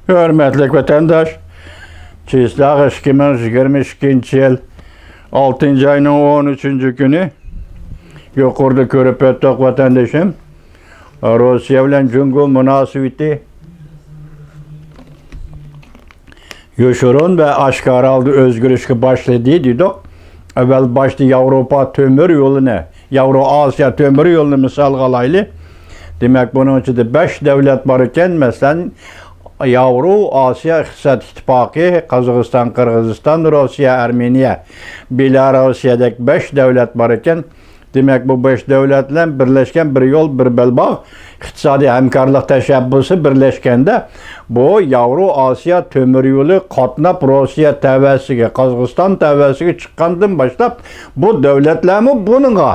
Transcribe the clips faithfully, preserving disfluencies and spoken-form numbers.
ھۆرمەتلىك ۋەتەنداش، چىسلاغ ئىككى مىڭ يىگىرمە ئىككىنچى يىل ئالتىنچى ئاينىڭ ئون ئۈچىنچى كۈنى يۇقىرىدا كۆرۈپ ئۆتتۇق، ۋەتەندىشىم. روسىيە بىلەن جۇڭگو مۇناسىۋىتى يوشۇرۇن ۋە ئاشكارا ھالدا ئۆزگىرىشكە باشلىدى دېدۇق. ئەۋۋەل باشتا ياۋروپا تۆمۈر يولىنى، ياۋرو ئاسىيا تۆمۈر يولىنى مىسالغا ئالايلى. دېمەك، بۇنىڭ ئىچىدە بەش دۆلەت بار ئىكەن. مەسىلەن، ياۋرو ئاسىيا ئىقتىساد ئىتتىپاقى، قازاقىستان، قىرغىزىستان، روسىيە، ئارمېنىيە، بېلاروسىيەدەك بەش دۆلەت بار ئىكەن. دېمەك، بۇ بەش دۆلەت بىلەن بىرلەشكەن بىر يول، بىر بەلباغ ئىقتىسادىي ھەمكارلىق تەشەببۇسى بىرلەشكەندە، بۇ ياۋرو ئاسىيا تۆمۈر يولى قاتناپ روسىيە تەۋەسىگە، قازاقىستان تەۋەسىگە چىققاندىن باشلاپ، بۇ دۆلەتلەرمۇ بۇنىڭغا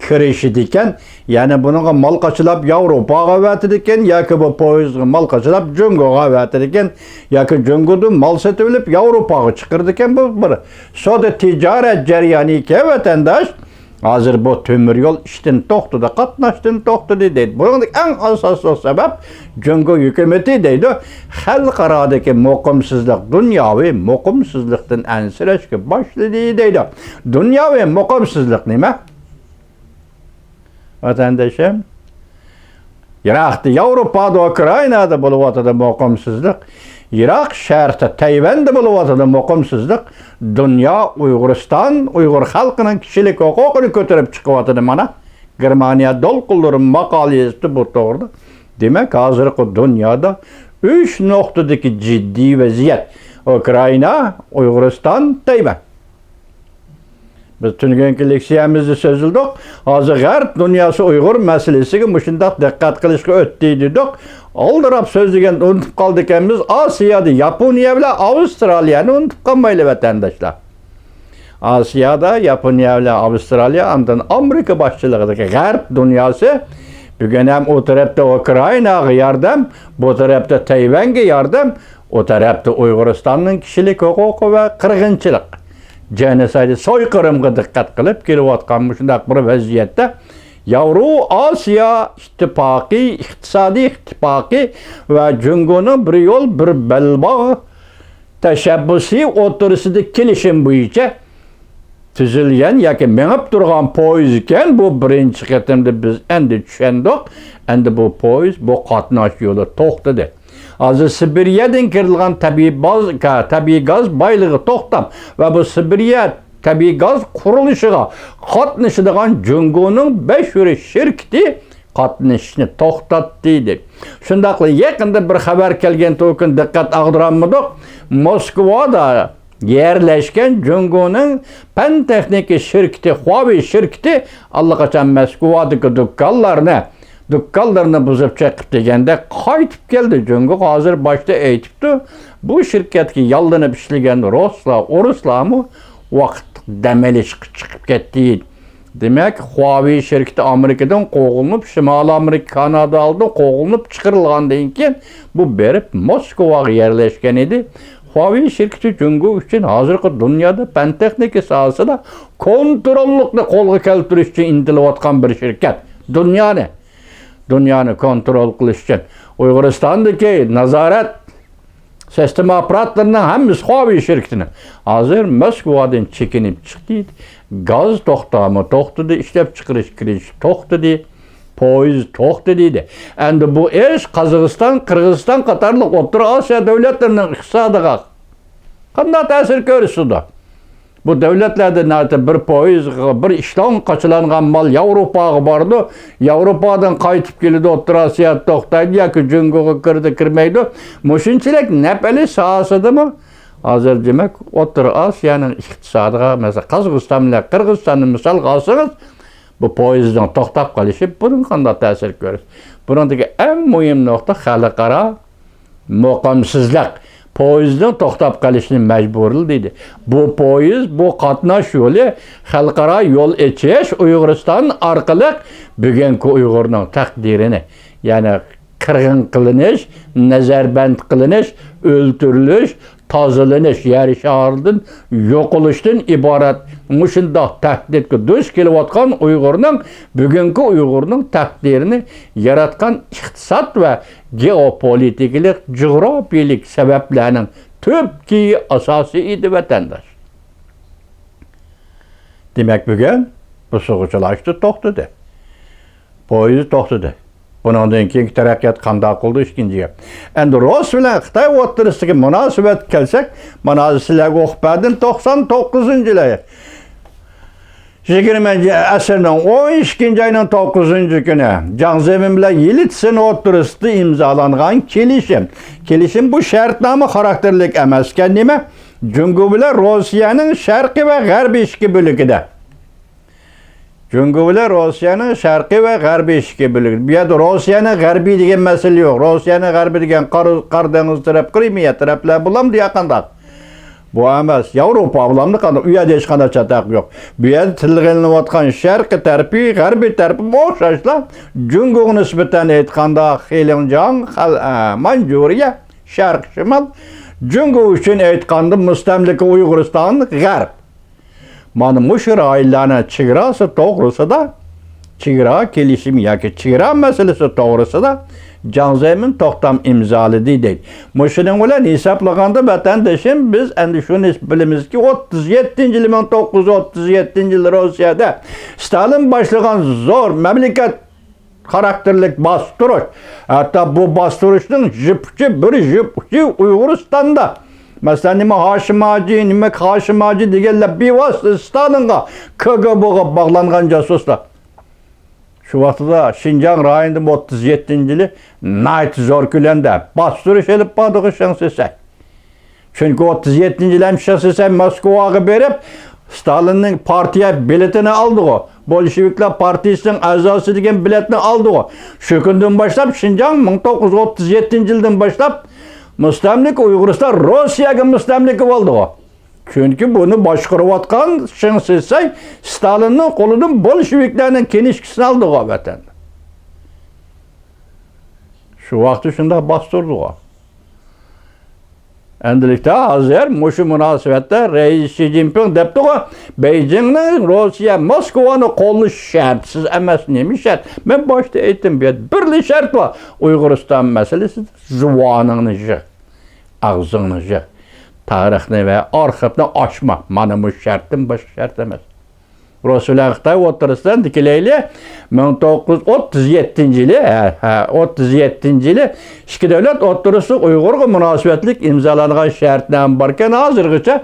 كىرىشىدىكەن. يەنى بۇنىڭغا مال قاچىلاپ ياۋروپاغا ئەۋەتىدىكەن ياكى بۇ پويىزغا مال قاچىلاپ جۇڭگوغا ئەۋەتىدىكەن ياكى جۇڭگودىن مال سېتىۋېلىپ ياۋروپاغا چىقىرىدىكەن. بۇ بىر سودا تىجارەت جەريانى ئىكەن، ۋەتەنداش. ھازىر بۇ تۆمۈر يول ئىشتىن توختىدى، قاتناشتىن توختىدى دەيدۇ. بۇنىڭدىكى ئەڭ ئاساسلىق سەۋەب جۇڭگو ھۆكۈمىتى دەيدۇ، خەلقئارادىكى مۇقىمسىزلىق، دۇنياۋى مۇقىمسىزلىقتىن ئەنسىرەشكە باشلىدى دەيدۇ. دۇنياۋى مۇقىمسىزلىق نېمە؟ ۋەتەندىشىم، يىراقتا، ياۋروپادا، ئۇكرائىنادا بولۇۋاتىدۇ مۇقىمسىزلىق. يىراق شەرقتە، تەيۋەندە بولۇۋاتىدۇ مۇقىمسىزلىق. دۇنيا، ئۇيغۇرىستان، ئۇيغۇر خەلقىنىڭ كىشىلىك ھوقۇقىنى كۆتۈرۈپ چىقىۋاتىدۇ مانا. گېرمانىيە دولقۇنلىرى ماقالە يېزىپتۇ بۇ توغرىدا. دېمەك، ھازىرقى دۇنيادا ئۈچ نۇقتىدىكى جىددىي ۋەزىيەت: ئۇكرائىنا، ئۇيغۇرىستان، تەيۋەن. بىز تۈنۈگۈنكى لېكسىيەمىزدە سۆزلىدۇق. ھازىر غەرب دۇنياسى ئۇيغۇر مەسىلىسىگە مۇشۇنداق دىققەت قىلىشقا ئۆتتى دېدۇق. ئالدىراپ سۆزلىگەندە ئۇنتۇپ قالىدىكەنمىز، ئاسىيادا ياپونىيە بىلەن ئاۋسترالىيەنى ئۇنتۇپ قالمايلى، ۋەتەنداشلار. ئاسىيادا ياپونىيە بىلەن ئاۋسترالىيە، ئاندىن ئامېرىكا باشچىلىقىدىكى غەرب دۇنياسى بۈگۈن ھەم ئۇ تەرەپتە ئۇكرائىناغا ياردەم، بۇ تەرەپتە تەيۋەنگە ياردەم، ئۇ تەرەپتە ئۇيغۇرىستاننىڭ كىشىلىك ھوقۇقى ۋە قىرغىنچىلىق، جېنوسايد، سويقىرىمغا دىققەت قىلىپ كېلىۋاتقان مۇشۇنداق بىر ۋەزىيەتتە ياۋرو ئاسىيا ئىتتىپاقى، ئىقتىسادىي ئىتتىپاقى ۋە جۇڭگونىڭ بىر يول، بىر بەلباغ تەشەببۇسى ئوتتۇرىسىدا كېلىشىم بويىچە تۈزۈلگەن ياكى مېڭىپ تۇرغان پويىز ئىكەن. بۇ بىرىنچى قېتىمدا بىز ئەمدى چۈشەندۇق. ئەمدى بۇ پويىز، بۇ قاتناش يولى توختىدى. ھازىر سىبىرىيەدىن كىرىدىغان تەبىئىي باز-، كا-، تەبىئىي گاز بايلىقى توختام ۋە بۇ سىبىرىيە تەبىئىي گاز قۇرۇلۇشىغا قاتنىشىدىغان جۇڭگونىڭ بەش يۈرۈش شىركىتى قاتنىشىشنى توختاتتى، دەپ. شۇنداقلا يېقىندا بىر خەۋەر كەلگەنتى، ئۇ كۈنى دىققەت ئاغدۇرالمىدۇق. موسكۋادا يەرلەشكەن جۇڭگونىڭ پەن تېخنىكا شىركىتى، خۇاۋېي شىركىتى ئاللىقاچان موسكۋادىكى دۇكانلارنى، دۇكانلىرىنى بۇزۇپ چېقىپ دېگەندەك قايتىپ كەلدى جۇڭگوغا. ھازىر باشتا ئېيتىپتۇ، بۇ شىركەتكە ياللىنىپ ئىشلىگەن رۇسلار، ئورۇسلارمۇ ۋاقىتلىق دەم ئېلىشقا چىقىپ كەتتى. دېمەك، خۇاۋېي شىركىتى ئامېرىكىدىن قوغلىنىپ، شىمالىي ئامېرىكا، كانادادىن قوغلىنىپ چىقىرىلغاندىن كېيىن، بۇ بېرىپ موسكۋاغا يەرلەشكەن ئىدى. خۇاۋېي شىركىتى جۇڭگو ئۈچۈن ھازىرقى دۇنيادا پەن تېخنىكا ساھەسىدە كونتروللۇقنى قولغا كەلتۈرۈش ئۈچۈن ئىنتىلىۋاتقان بىر شىركەت. دۇنيانى، دۇنيانى كونترول قىلىش ئۈچۈن ئۇيغۇرىستاندىكى نازارەت سىستېما ئاپپاراتلىرىنىڭ ھەممىسى خۇاۋېي شىركىتىنىڭ. ھازىر موسكۋادىن چېكىنىپ چىقتى. گاز توختامى توختىدى، ئىشلەپچىقىرىش كىرىشى توختىدى، پويىز توختىدى دېدى. ئەمدى بۇ ئىش قازاقىستان، قىرغىزىستان قاتارلىق ئوتتۇرا ئاسىيا دۆلەتلىرىنىڭ ئىقتىسادىغا قانداق تەسىر كۆرسىتىدۇ؟ بۇ دۆلەتلەردە نەدە بىر پويىزغا، بىر ئېشېلون قاچىلانغان مال ياۋروپاغا بارىدۇ. ياۋروپادىن قايتىپ كېلىدۇ، ئوتتۇرا ئاسىيادا توختايدۇ ياكى جۇڭگوغا كىرىدۇ، كىرمەيدۇ. مۇشۇنچىلىك نەپ ئېلىش ساھەسىدىمۇ ھازىر، دېمەك، ئوتتۇرا ئاسىيانىڭ ئىقتىسادىغا، مەسىلەن، قازاقىستان بىلەن قىرغىزىستاننى مىسالغا ئالسىڭىز، بۇ پويىزنىڭ توختاپ قېلىشى بۇنىڭ قانداق تەسىر كۆرسىتىدۇ؟ بۇنىڭدىكى ئەڭ مۇھىم نۇقتا خەلقئارا مۇقىمسىزلىق پويىزنىڭ توختاپ قېلىشىنى مەجبۇرلىدى. بۇ پويىز، بۇ قاتناش يولى خەلقئارا يول ئېچىش، ئۇيغۇرىستان ئارقىلىق بۈگۈنكى ئۇيغۇرنىڭ تەقدىرىنى، يەنى قىرغىن قىلىنىش، نەزەربەند قىلىنىش، ئۆلتۈرۈلۈش، تازىلىنىش، يەر شارىدىن يوقىلىشتىن ئىبارەت مۇشۇنداق تەھدىتكە دۇچ كېلىۋاتقان ئۇيغۇرنىڭ، بۈگۈنكى ئۇيغۇرنىڭ تەقدىرىنى ياراتقان ئىقتىساد ۋە گېئوپولىتىكىلىق، جۇغراپىيىلىك سەۋەبلەرنىڭ تۈپكى ئاساسى ئىدى، ۋەتەنداش. دېمەك، بۈگۈن بۇسۇغۇچىلار ئىشتا توختىدى. پويىز توختىدى. بۇنىڭدىن كېيىنكى تەرەققىيات قانداق قىلىدۇ؟ ئىككىنچى گەپ. ئەمدى رۇس بىلەن خىتاي ئوتتۇرىسىدىكى مۇناسىۋەتكە كەلسەك، مانا ھازىر سىلەرگە ئوقۇپ بەردىم، توقسان توققۇزىنچى يىلى، يىگىرمىنچى ئەسىرنىڭ ئون ئىككىنچى ئاينىڭ توققۇزىنچى كۈنى جاڭ زېمىن بىلەن يېلتسىن ئوتتۇرىسىدا ئىمزالانغان كېلىشىم. كېلىشىم بۇ شەرتنامە خاراكتېرلىك ئەمەسكەن، نېمە؟ جۇڭگو بىلەن روسىيەنىڭ شەرقىي ۋە غەربىي ئىككى بۆلىكىدە. جۇڭگو بىلەن روسىيەنىڭ شەرقىي ۋە غەربىي ئىككى بۆلىكى. بۇ يەردە روسىيەنىڭ غەربىي دېگەن مەسىلە يوق. روسىيەنىڭ غەربىي دېگەن قارا، قارا دېڭىز تەرەپ، قرىمىيە تەرەپلەر بولامدۇ يا قانداق؟ بۇ ئەمەس. ياۋروپا بولامدۇ قانداق؟ ئۇ يەردە ھېچقانداق چاتاق يوق. بۇ يەردە تىلغا ئېلىنىۋاتقان شەرقىي تەرىپى، غەربىي تەرىپى ئوخشاشلا، جۇڭگوغا نىسبەتەن ئېيتقاندا، خېلىنجاڭ، خەل-، ئە، مانجۇرىيە، شەرقىي شىمال، جۇڭگو ئۈچۈن ئېيتقاندا، مۇستەملىكە ئۇيغۇرىستان، غەرب. مانا مۇشۇ رايونلارنىڭ چېگراسى توغرىسىدا، چېگرا كېلىشىمى ياكى چېگرا مەسىلىسى توغرىسىدا جاڭ زېمىن توختام ئىمزالىدى دەيدۇ. مۇشۇنىڭ بىلەن ھېسابلىغاندا، ۋەتەندىشىم، بىز ئەمدى شۇنى بىلىمىزكى، ئوتتۇز يەتتىنچى يىلى، مىڭ توققۇز يۈز ئوتتۇز يەتتىنچى يىلى روسىيەدە ستالىن باشلىغان زور مەملىكەت خاراكتېرلىك باستۇرۇش. ھەتتا بۇ باستۇرۇشنىڭ جىپ ئۇچى، بىر جىپ ئۇچى ئۇيغۇرىستاندا. مەسىلەن، نېمە ھاشىم ھاجى، نېمە ھاشىم ھاجى دېگەنلەر بىۋاسىتە ستالىنغا، كىگېبېغا باغلانغان جاسۇسلار. شۇ ۋاقتىدا شىنجاڭ رايونىدا ئوتتۇز يەتتىنچى يىلى ناھايىتى زور كۆلەمدە باستۇرۇش ئېلىپ باردىغۇ شېڭ شىسەي. چۈنكى ئوتتۇز يەتتىنچى يىلى ھەم شېڭ شىسەي موسكۋاغا بېرىپ، ستالىننىڭ پارتىيە بېلىتىنى ئالدىغۇ، بولشېۋىكلار پارتىيىسىنىڭ ئەزاسى دېگەن بېلەتنى ئالدىغۇ. شۇ كۈندىن باشلاپ شىنجاڭ، مىڭ توققۇز يۈز ئوتتۇز يەتتىنچى يىلدىن باشلاپ مۇستەملىكە ئۇيغۇرىستان روسىيەگە مۇستەملىكە بولدىغۇ. چۈنكى بۇنى باشقۇرۇۋاتقان شېڭ شىسەي ستالىننىڭ قولىدىن بولشېۋىكلارنىڭ كىنىشكىسىنى ئالدىغۇ ۋەتەندە. شۇ ۋاقىتتا شۇنداق باستۇردىغۇ. ئەمدىلىكتە ھازىر مۇشۇ مۇناسىۋەتتە رەئىس شى جىنپىڭ دەپتىغۇ، بېيجىڭنىڭ روسىيە، موسكۋانى قوللىشى شەرتسىز ئەمەس. نېمە شەرت؟ مەن باشتا ئېيتتىم، بۇ يەردە بىرلا شەرت بار. ئۇيغۇرىستان مەسىلىسىدە زۇۋانىڭنى يىغ، ئاغزىڭنى يىغ، تارىخنى ۋە ئارخىپنى ئاچما. مانا مۇشۇ شەرتتىن باشقا شەرت ئەمەس. رۇس بىلەن خىتاي ئوتتۇرىسىدا دېيىلەيلى، مىڭ توققۇز يۈز ئوتتۇز يەتتىنچى يىلى، ھە، ھە، ئوتتۇز يەتتىنچى يىلى ئىككى دۆلەت ئوتتۇرىسىدا ئۇيغۇرغا مۇناسىۋەتلىك ئىمزالانغان شەرتنامە باركەن، ھازىرغىچە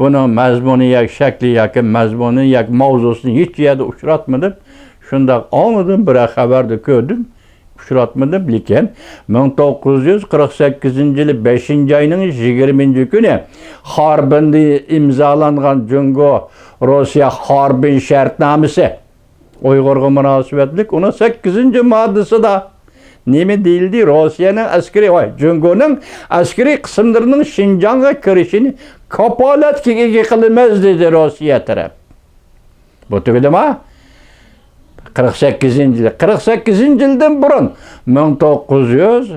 بۇنىڭ مەزمۇنى ياكى شەكلى ياكى مەزمۇنى ياكى ماۋزۇسىنى ھېچ يەردە ئۇچراتمىدىم. شۇنداق ئاڭلىدىم، بىرەر خەۋەردە كۆردۈم. ئۇچراتمىدىم، لېكىن مىڭ توققۇز يۈز قىرىق سەككىزىنچى يىلى بەشىنچى ئاينىڭ يىگىرمىنچى كۈنى خاربىندا ئىمزالانغان جۇڭگو روسىيە خاربىن شەرتنامىسى، ئۇيغۇرغا مۇناسىۋەتلىك ئۇنىڭ سەككىزىنچى ماددىسىدا نېمە دېيىلدى؟ روسىيەنىڭ ئەسكىرىي، ۋاي، جۇڭگونىڭ ئەسكىرىي قىسىملىرىنىڭ شىنجاڭغا كىرىشىنى كاپالەتكە ئىگە قىلىمىز، دېدى روسىيە تەرەپ. بۇ تۈگىدىما؟ قىرىق سەككىزىنچى يىلى، قىرىق سەككىزىنچى يىلدىن بۇرۇن، مىڭ توققۇز يۈز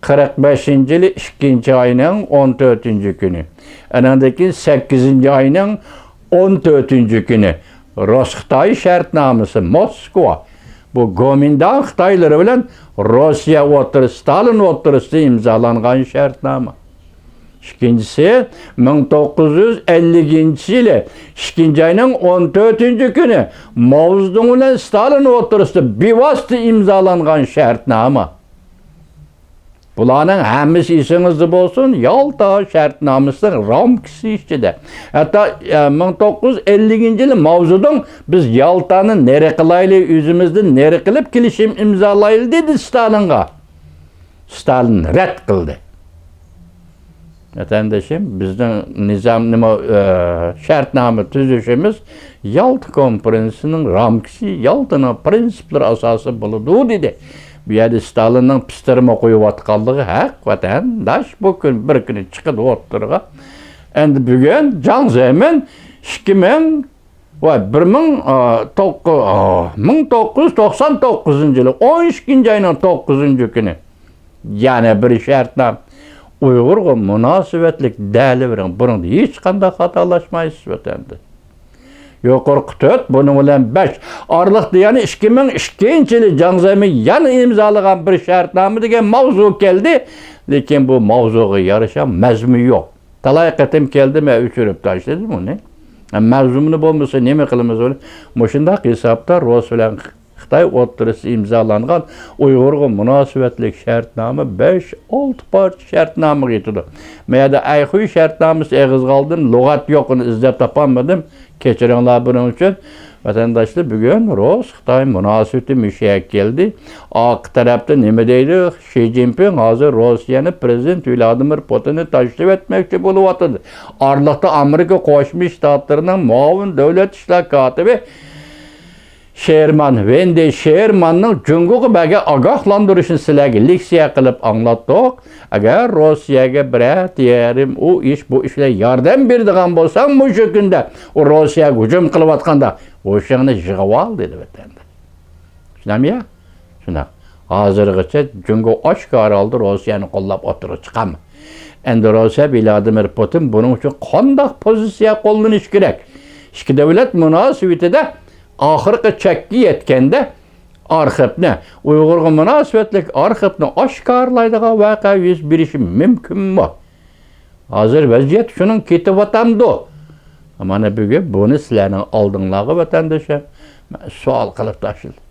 قىرىق بەشىنچى يىلى ئىككىنچى ئاينىڭ ئون تۆتىنچى كۈنى، ئانىڭدىن كېيىن سەككىزىنچى ئاينىڭ ئون تۆتىنچى كۈنى رۇس-خىتاي شەرتنامىسى، موسكۋا، بۇ گومىنداڭ خىتايلىرى بىلەن روسىيە ئوتتۇرىسى، ستالىن ئوتتۇرىسىدا ئىمزالانغان شەرتنامە. ئىككىنچىسى، مىڭ توققۇز يۈز ئەللىكىنچى يىلى ئىككىنچى ئاينىڭ ئون تۆتىنچى كۈنى ماۋزېدۇڭ بىلەن ستالىن ئوتتۇرىسىدا بىۋاسىتە ئىمزالانغان شەرتنامە. بۇلارنىڭ ھەممىسى ئېسىڭىزدە بولسۇن، يالتا شەرتنامىسىنىڭ رامكىسى ئىچىدە. ھەتتا، ئە، مىڭ توققۇز يۈز ئەللىكىنچى يىلى ماۋزېدۇڭ، بىز يالتانى نېرى قىلايلى، ئۆزىمىزدىن نېرى قىلىپ كېلىشىم ئىمزالايلى، دېدى ستالىنغا. ستالىن رەت قىلدى. ۋەتەندىشىم، بىزنىڭ نىزام، نېمە، ئە، شەرتنامە تۈزۈشىمىز يالتا كونفېرېنسىيىنىڭ رامكىسى، يالتىنىڭ پىرىنسىپلىرى ئاساسىدا بولىدۇ، دېدى. بۇ يەردە ستالىننىڭ پىستىرما قويۇۋاتقانلىقى ھەق، ۋەتەنداش، بۇ كۈن بىر كۈنى چىقىدۇ ئوتتۇرىغا. ئەمدى بۈگۈن جاڭ زېمىن ئىككى مىڭ ۋە بىر مىڭ، ئا، توققۇز، ئا، مىڭ توققۇز يۈز توقسان توققۇزىنچى يىلى ئون ئىككىنچى ئاينىڭ توققۇزىنچى كۈنى يەنە بىر شەرتنامە. ئۇيغۇرغا مۇناسىۋەتلىك دەلىۋېرىڭ. بۇنىڭدا ھېچقانداق خاتالاشمايسىز ۋەتەندە. يۇقىرىقى تۆت، بۇنىڭ بىلەن بەش. ئارىلىقتا يەنە ئىككى مىڭ ئىككىنچى يىلى جاڭ زېمىن يەنە ئىمزالىغان بىر شەرتنامە دېگەن ماۋزۇ كەلدى. لېكىن بۇ ماۋزۇغا يارىشا مەزمۇن يوق. تالاي قېتىم كەلدى، مەن ئۆچۈرۈپ تاشلىدىم ئۇنى. مەزمۇنى بولمىسا نېمە قىلىمىز ئۇنى؟ مۇشۇنداق ھېسابتا رۇس بىلەن خىتاي ئوتتۇرىسىدا ئىمزالانغان ئۇيغۇرغا مۇناسىۋەتلىك شەرتنامە بەش، ئالتە پارچە شەرتنامىغا يېتىدۇ. مەيەردە ئەيخۇي شەرتنامىسى ئېغىزغا ئالدىم، لۇغەت يوق، ئۇنى ئىزدەپ تاپالمىدىم. كەچۈرۈڭلار بۇنىڭ ئۈچۈن. ۋەتەنداشلار، بۈگۈن رۇس-خىتاي مۇناسىۋىتى مۇشۇ يەرگە كەلدى. ئارقا تەرەپتە نېمە دەيدۇ؟ شى جىنپىڭ ھازىر روسىيەنى پرېزىدېنت ۋلادىمىر پۇتىننى تاشلىۋەتمەكچى بولۇۋاتىدۇ. ئارىلىقتا ئامېرىكا قوشما شتاتلىرىنىڭ مۇئاۋىن دۆلەت ئىشلار كاتىپى شېرمان، ۋېندى شېرماننىڭ جۇڭگوغا بەرگەن ئاگاھلاندۇرۇشىنى سىلەرگە لېكسىيە قىلىپ ئاڭلاتتۇق. ئەگەر روسىيەگە بىرەر تىيەرىم ئۇ ئىش، بۇ ئىش بىلەن ياردەم بېرىدىغان بولساڭ، مۇشۇ كۈندە ئۇ روسىيەگە ھۇجۇم قىلىۋاتقاندا ھوشۇڭنى يىغىۋال، دېدى ۋەتەندە. چۈشىنەميە؟ شۇنداق. ھازىرغىچە جۇڭگو ئاشكارا ھالدا روسىيەنى قوللاپ ئوتتۇرىغا چىقالمىدى. ئەمدى روسىيە ۋلادىمىر پۇتىن بۇنىڭ ئۈچۈن قانداق پوزىتسىيە قوللىنىشى كېرەك؟ ئىككى دۆلەت مۇناسىۋىتىدە ئاخىرقى چەككە يەتكەندە ئارخىپنى، ئۇيغۇرغا مۇناسىۋەتلىك ئارخىپنى ئاشكارىلايدىغان ۋەقە يۈز بېرىشى مۇمكىنمۇ؟ ھازىر ۋەزىيەت شۇنىڭ كېتىۋاتامدۇ؟ مانا بۈگۈن بۇنى سىلەرنىڭ ئالدىڭلارغا، ۋەتەنداشلار، مەن سوئال قىلىپ تاشلىدىم.